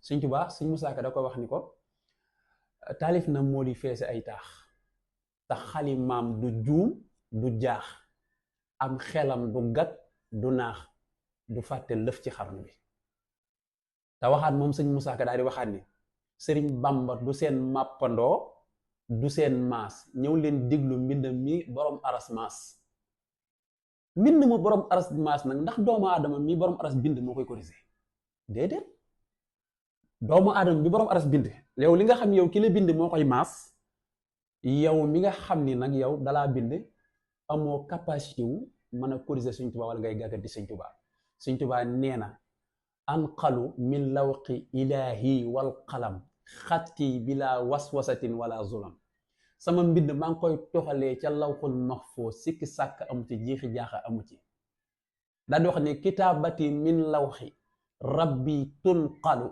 Sëñ Tuubaa Sëñ Musaa Ka da ko wax ni ko taalif na moo di feese ay taax te xalimaam du juum du jaax am xelam du gag du naax du fàtte lëf ci xarnu bi te waxaat moom Sëñ Musaa Ka daal di waxaat ni Sëriñ Bàmba du seen màppandoo du seen maas ñëw leen diglu mbind mi borom aras maas mbind mu borom aras maas nag ndax doomu aadama mi borom aras bind moo koy corriger déedéet doomu aadama bi borom aras bind yow li nga xam yow ki la bind moo koy maas yow mi nga xam ni nag yow dalaa bind amoo capacité wu mën a corriger Sëñ Tuubaa wala ngay gàggati Sëñ Tuubaa Sëñ Tuubaa nee na anqalu min lawqi ilaahi wal qalam xatti bila waswasatin wala zulam sama mbind maa ngi koy toxalee ca lawxul mahfuus sikki sàkk amu ci jiixi jaaxa amu ci daal di wax ne kitaabati min lawxi rabbi tunqalu